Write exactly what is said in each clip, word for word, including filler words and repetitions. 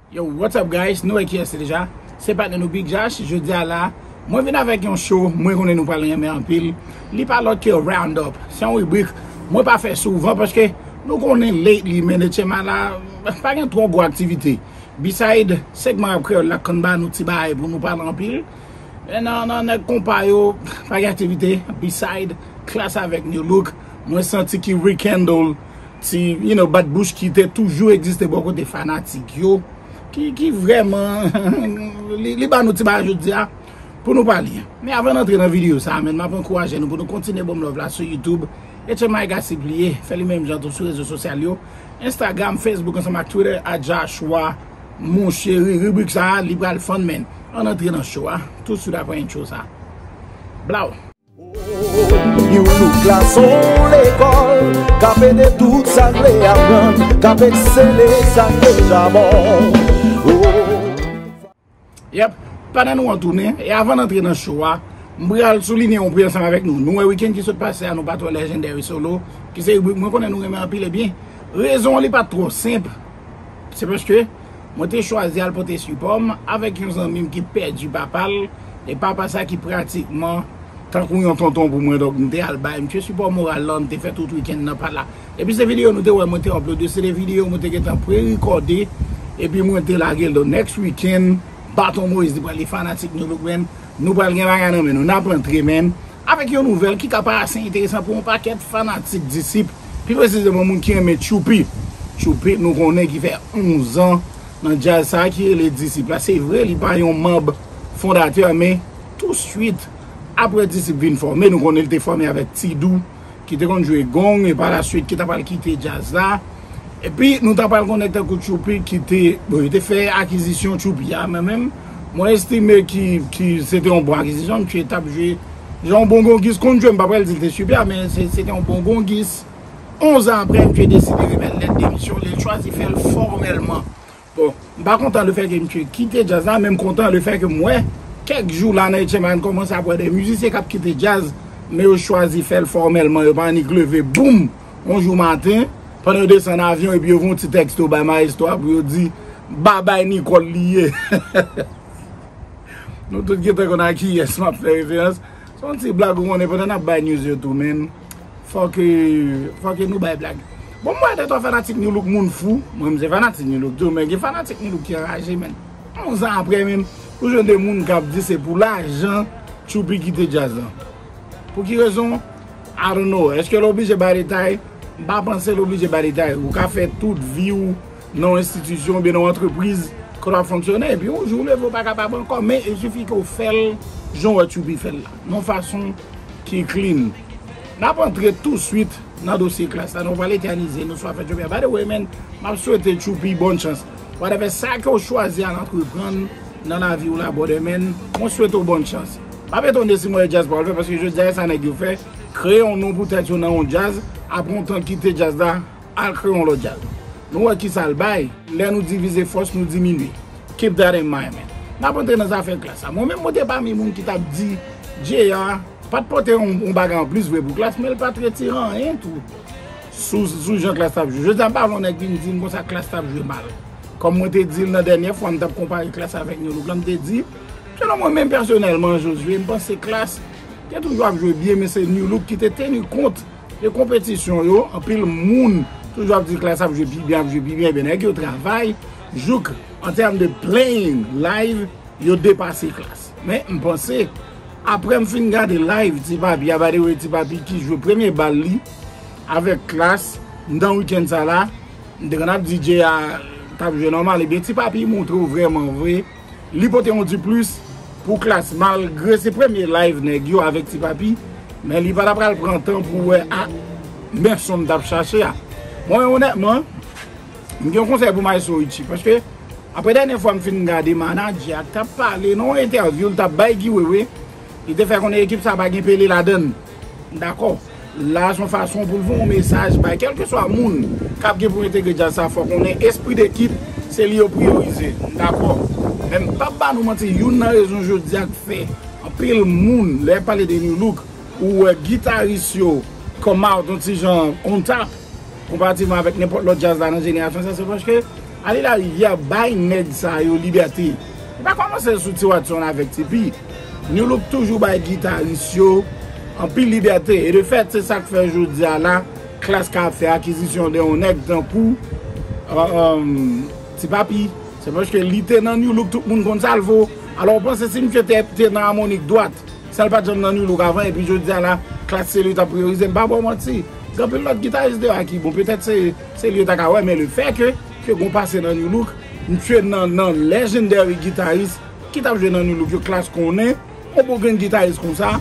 Yo, what's up guys? Nou wè kiyès se deja. Se patnè nou Big Josh. Jodi a la, mwen vin avèk yon show mwen konnen nou pral renmen anpil. Li pa lòt ke Roundup. Se yon ribrik mwen pa fè souvan paske nou konnen lately, man, H M I la, pa gen twò gwo aktivite. Beside, segman rap kreyòl la konn ba nou ti bagay pou nou pale anpil. Men nan, nan nèg konpa yo, pa gen aktivite. Beside, Klass avèk Nu Look, mwen santi ki rekindle ti, you know, bat bouch ki te toujou egziste bò kote fanatik yo, ki, ki vrèman, li, li ba nou ti bagay jodi a pou nou pale. Men avan n antre nan videyo sa a, men m ap ankouraje nou pou nou kontinye ban m love la sou YouTube. H M I Gossip li ye, fè li menm jan tou sou rezo sosyal yo, Instagram, Facebook, ansanm ak Twitter, at Joshua Mon Chéri. Ribrik sa a, li pral fun, men ann antre nan show a, tout swit apre intro sa a. Blaw! Nu Look la se yon lekòl, k ap ede tout sa k vle aprann, k ap eksele sa k deja bon. Oh. Yep, pandan nou an tounen, e avan n antre nan show a, m pral souliye yon pwen ansanm avèk nou. Nou wè wikenn ki sot pase a, nou pa t wè Legendary Solo, ki se ribrik mwen konnen nou renmen anpil, ebyen, rezon an li pa t twò senp. Se paske mwen te chwazi al pote sipò m avèk yon zanmi m ki pèdi papa l, e papa sa ki pratikman tankou yon tonton pou mwen, donk m te al bay misye sipò moral lan, m te fè tout wikenn nan pa la. Epi se videyo nou te wè mwen te upload yo, se de videyo mwen te gentan pre-rekòde, epi mwen te lage l. Donk next weekend, Baton Moïse li pral li fanatik Nu Look, men nou pral gen bagay nan men nou. N ap antre, men, avèk yon nouvèl ki ka parase enteresan pou yon pakèt fanatik Disip, pi presizeman moun ki renmen Tchoupi. Tchoupi, nou konnen, ki fè onz an nan djaz sa a ki rele Disip la. Se vre, li pa yon manm fondatè, men tou swit, apre Disip vin fòme, nou konnen li te fòme avèk T-Dou, ki te konn jwe gong, e pa la swit ki ta pral kite djaz la. Epi nou ta pral konnen tankou Tchoupi ki te, bon, yo te fè akizisyon Tchoupi a, men menm, mwen estime ki, ki se te yon bon akizisyon, misye t ap jwe jan yon bon gongis konn jwe, m pa pral di l te super, men se, se te yon bon gongis. Onz an apre, misye deside remèt lèt demisyon li, l chwazi fè l fòmèlman. Bon, m pa kontan lefètke misye kite djaz la, men m kontan lefètke m wè kèk jou la nan H M I n kòmanse ap wè de mizisyen k ap kite djaz, men yo chwazi fè l fòmèlman, yo pa annik leve, boum, yon jou maten, pandan yo desann avyon, epi yo voye yon ti tèksto bay maestro a pou yo di, babay Nicole li ye. Nou tout gentan konn a kiyès m ap fè referans. Se yon ti blag ou konnen pandan n ap bay news yo tou, men. Fòk, fòk nou bay blag. Bon, m wè de twa fanatik Nu Look moun fou. Mwen, m se fanatik Nu Look tou, men gen fanatik Nu Look ki anraje, men. Onz an apre, men, ou jwenn de moun k ap di se pou lajan Tchoupi kite djaz lan. Pou ki rezon? I don't know. Èske l oblije bay detay? M pa panse l oblije bay detay. Ou ka fè tout vi w nan yon enstitisyon oubyen nan yon antrepriz kote w ap fonksyone, epi yon jou w leve w pa kapab ankò, men il suffit ke w fè l jan w wè Tchoupi fè l la, nan yon fason ki clean. N ap antre tou swit nan dosye Klass la, nou pa pral etènize nou sou afè Tchoupi a. By the way, man, m ap swete Tchoupi bòn chans. Whatever sa ke w chwazi al antreprann nan lavi w la, brother, man, mwen swete w bòn chans. M ap etone si m wè djaz pral fè, paske jodi a sa nèg yo fè, kreye yon non pou tèt yo nan yon djaz, apre yon tan kite djaz la, al kreye yon lòt djaz. Nou wè kisa l bay. Lè nou divize fòs, nou diminye. Keep that in mind, man. N ap antre nan zafè Klass la. Mwen menm, mwen te pami moun ki t ap di J R pa t pote yon, yon bagay anplis vre pou Klass, men l pa t retire anyen tou sou, sou jan Klass t ap jwe. Jodi a, m pa vle yon nèg vin di m konsa Klass t ap jwe mal. Kòm mwen te di l nan dènyè fwa m t ap konpare Klass avèk Nu Look la, m te di, selon mwen menm pèsonèlman, Josué, m panse Klass te toujou ap jwe byen, men se Nu Look ki te teni kont de konpetisyon yo, anpil moun toujou ap di Klass ap jwe pi byen, ap jwe pi byen, ebyen nèg yo travay jouk an tèm de playing live, yo depase Klass. Men m panse, apre m fin gade live Ti Papi a, by the way, Ti Papi ki jwe premye bal li avèk Klass nan wikenn sa la, m te konn ap di J R t ap jwe nòmal, ebyen Ti Papi montre w vrèman vre li pote yon diplis pou Klass, malgre se premye live nèg yo avèk Ti Papi, men li pa ta pral pran tan pou wè a men son m t ap chache a. Mwen, onètman, m gen yon konsèy pou Maestro Richie, paske apre dènyè fwa m fin gade manadjè a k t ap pale nan yon entèvyou, l t ap bay Guy Wewe, li te fè konnen ekip sa pa gen Pele ladan l. Dakò. La se yon fason pou l voye yon mesaj bay kèlkeswa moun k ap gen pou entegre djaz sa, fò konnen espri dekip, se li yo priyorize. Dakò. Men m p ap ba nou manti, youn nan rezon jodi a k fè anpil moun, lè y ap pale de Nu Look, ou wè gitaris yo come out yon ti jan on top, konparativman avèk nenpòt lòt djaz la nan jenerasyon sa, se paske Ale Larivyè bay nèg sa yo libète. Li pa kòmanse sou Ti Watson avèk Ti Pi. New Look toujou bay gitaris yo anpil libète. E de fèt, se sa k fè jodi a la, Klass ka ap fè akizisyon de yon nèg tankou, euh, euh, Ti Papi. Se paske li te nan New Look, tout moun konn sa l vo. Alò, w panse si misye te, te nan Amonique dwat, sa l pa t janm nan New Look avan, epi jodi a la, Klass se li t ap priyorize, m pa ba w manti. Gen anpil lòt gitaris deyò a ki bon, petèt se, se li yo ta ka wè, men le fè ke, ke gon pase nan New Look, misye nan, nan legendary gitaris ki t ap jwe nan New Look yo, Klass konnen, yon bon grenn gitaris konsa,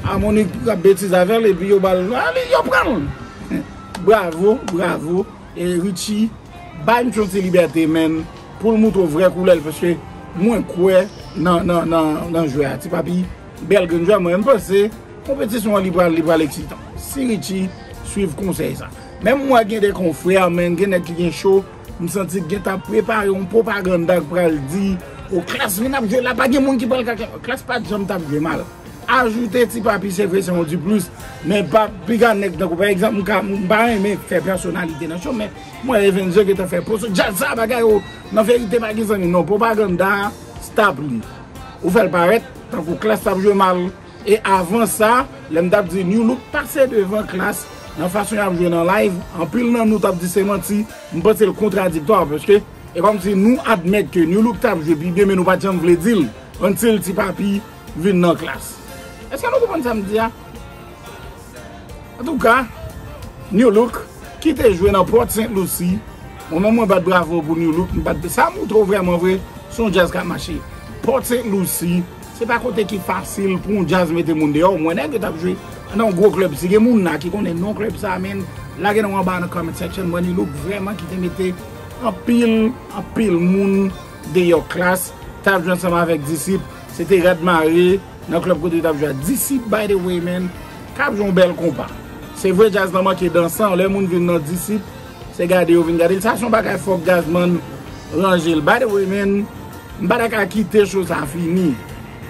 Amonique ap betize avè l, epi yo ba l, ale, yo pran l. Bravo, bravo, e Richie, bay misye yon ti libète, menn, pou l moutre w vrè koulè l, paske mwen kwè nan, nan, nan, nan jwè a. Ti Papi, bèl grenn jwè, mwen, m panse, konpetisyon an li pral, li pral eksitan. Si Richie swiv konsèy sa. Menm mwen gen de konfrè, menn, gen nèg ki gen cho, m santi gen t ap prepare yon pwopaganda k pral di, o Klass vin ap jwe la, pa gen moun ki pral ka, Klass pa t janm t ap jwe mal. Ajoute Ti Papi, se vre, se yon diplis, men pa piga nèg tankou, pa egzanp, m ka, m pa renmen fè pèsonalite nan cho, men mwen Evens Jean gentan fè poso, djaz sa bagay, o, nan verite pa gen zanmi, non, pwopaganda a, stop li. Ou fè l parèt tankou Klass t ap jwe mal, e avan sa, lè m t ap di New Look pase devan Klass nan fason y ap jwe nan live, anpil nan nou t ap di se manti, m panse l kontradiktwa, paske e kòmsi nou admèt ke New Look t ap jwe pi byen, men nou pa t janm vle di l, until Ti Papi vin nan Klass. Èske nou konprann sa m di a? Antouka, New Look, ki te jwe nan Port Saint Lucie, mwen menm mwen bat bravo pou New Look, m bat, sa moutre w vrèman vre, se yon djaz k ap mache. Port Saint Lucie, se pa kote ki fasil pou yon djaz mete moun deyò, mwen nèg yo t ap jwe nan yon gwo klèb, si gen moun la ki konnen non klèb sa, menn, lage non anba nan comment section, mwen New Look vrèman ki te mete anpil, anpil moun deyò Klass, t ap jwe ansanm avèk Disip, se te rad mare nan klèb kote yo t ap jwe a. Disip, by the way, menn, k ap jwe yon bèl konpa. Se vre, djaz lan manke dansan, lè moun vin nan Disip, se gade yo vin gade l. Sa se yon bagay fòk Gazman ranje l. By the way, menn, m pa ta ka kite cho sa fini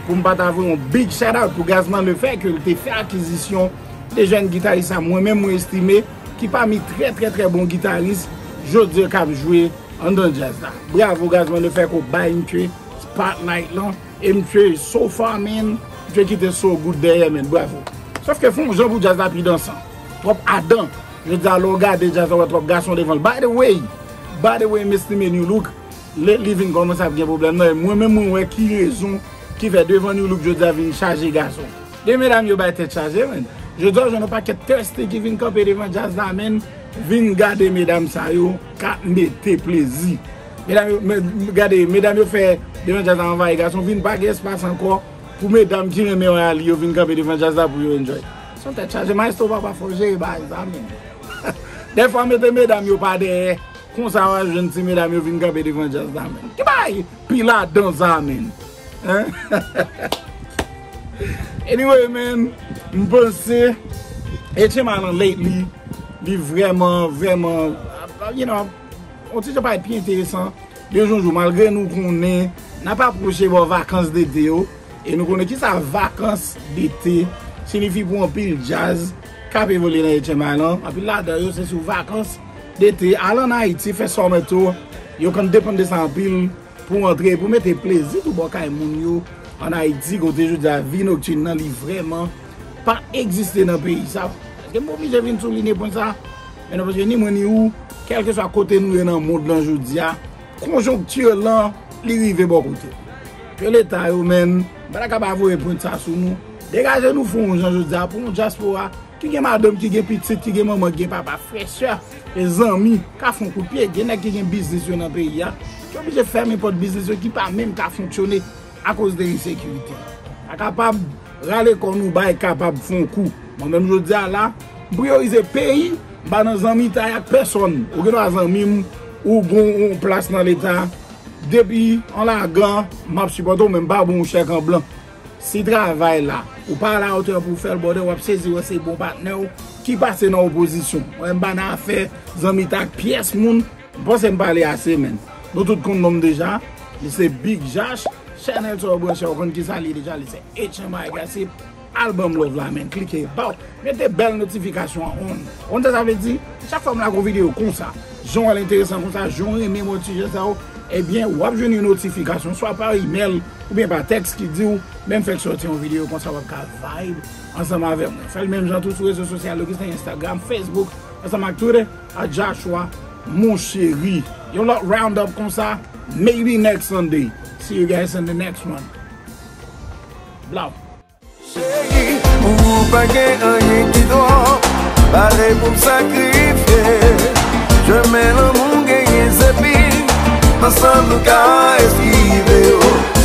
pou m pa ta voye yon big shout out pou Gazman, le fè ke l te fè akizisyon de jèn gitaris sa, mwen menm mwen estime ki pami trè, trè, trè bon gitaris jodi a k ap jwe anndan djaz la. Bravo Gazman, le fè ke w bay misye spotlight lan. E misye so far, man, misye kite so good dèyè, man. Bravo. Sòf ke fè yon jan pou djaz la pi dansan. Twòp adan. Jodi a lè w gade djaz la, w wè twòp gason devan l. By the way, by the way, m estime New Look, li, li vin kòmanse ap gen pwoblèm nan. E mwen menm, mwen wè ki rezon ki fè devan New Look jodi a vin chaje gason. De medam yo bay tèt chaje, man. Jodi a, w jwenn yon pakèt thirsty ki vin kanpe devan djaz la, man. Vin gade medam sa yo k ap mete plezi. Medam yo, me-, gade, medam yo fè devan djaz la anvayi gason, vin pa gen espas ankò pou medam ki renmen wè ali yo vin kanpe devan djaz la pou yo enjoy. Se yon tèt chaje, maestro papa fò jere bagay sa, man. Dèfwa mete medam yo pa dèyè, konsa w a jwenn ti medam yo vin kanpe devan djaz la, man. Ki bagay pi ladan sa, man? Hein? Anyway, man, m panse H M I lan lately, li vrèman, vrèman, you know, yon ti jan parèt pi enteresan de jou an jou, malgre nou konnen n ap apwoche bò vakans dete yo, e nou konnen kisa vakans dete siyifi pou anpil djaz k ap evolye nan H M I lan, anpil ladan yo se sou vakans dete, al ann Ayiti, fè summer tour, yo konn depann de sa anpil, pou antre, pou mete plezi tou bò kay moun yo ann Ayiti, kote jodi a vi noktin nan li vrèman pa egziste nan peyi sa. Èske m oblije vin soulinye pwen sa? Men non, paske ni mwen ni ou, kèlkeswa kote nou ye nan mond lan jodi a, konjonkti lan, li rive bò kote. Ke leta yo, man, m pa ta ka pa voye pwen sa sou nou. Degaje nou fè yon jan jodi a pou yon dyaspora ki gen madanm, ki gen pitit, ki gen manman, ki gen papa, frè, sè, e zanmi, ka fè yon kout pye. Gen nèg ki gen biznis yo nan peyi a, ki oblije fèmen pòt biznis yo, ki pa menm ka fonksyone akoz de ensekirite. Pa kapab rale kò nou bay kapab fè yon kou. Mwen menm jodi a la, m priyorize peyi, m pa nan zanmitay ak pèsonn. Ou gen dwa zanmi m, ou gon yon plas nan leta, depi an lagan, m ap sipòte w, men m pa ba w yon chèk an blan. Si travay la, ou pa alatè pou w fè l, brother, w ap sezi wè se bon patnè w ki pase nan opozisyon. Mwen, m pa nan afè zanmitay ak pyès moun. M panse m pale ase, man. Nou tout konn non m deja. Li se Big Jash. Chanèl sa w branche, ou konn kisa li ye deja, li se H M I Gossip. Al ban m love la, man. Klike, bow. Mete bèl notifikasyon an on. Ou konn sa sa vle di? Chak fwa m lage yon videyo konsa, Jan w wè l enteresan konsa, jan w renmen mòd sijè sa yo, ebyen, w ap jwenn yon notifikasyon, swa pa imèl oubyen pa tèks ki di w, men m fèk sòti yon videyo konsa, w ap ka vibe ansanm avè mwen. Fè l menm jan tou sou rezo sosyal yo, ki se Instagram, Facebook, ansanm ak Twitter, a Joshua Mon Chéri. Yon lòt round up konsa, maybe next Sunday. See you guys in the next one. Blow. Cheri, pou ou pa gen anyen ki twòp, pare pou m sakrifye. Chemen lanmou genyen zepi, ansanm nou ka eskive yo.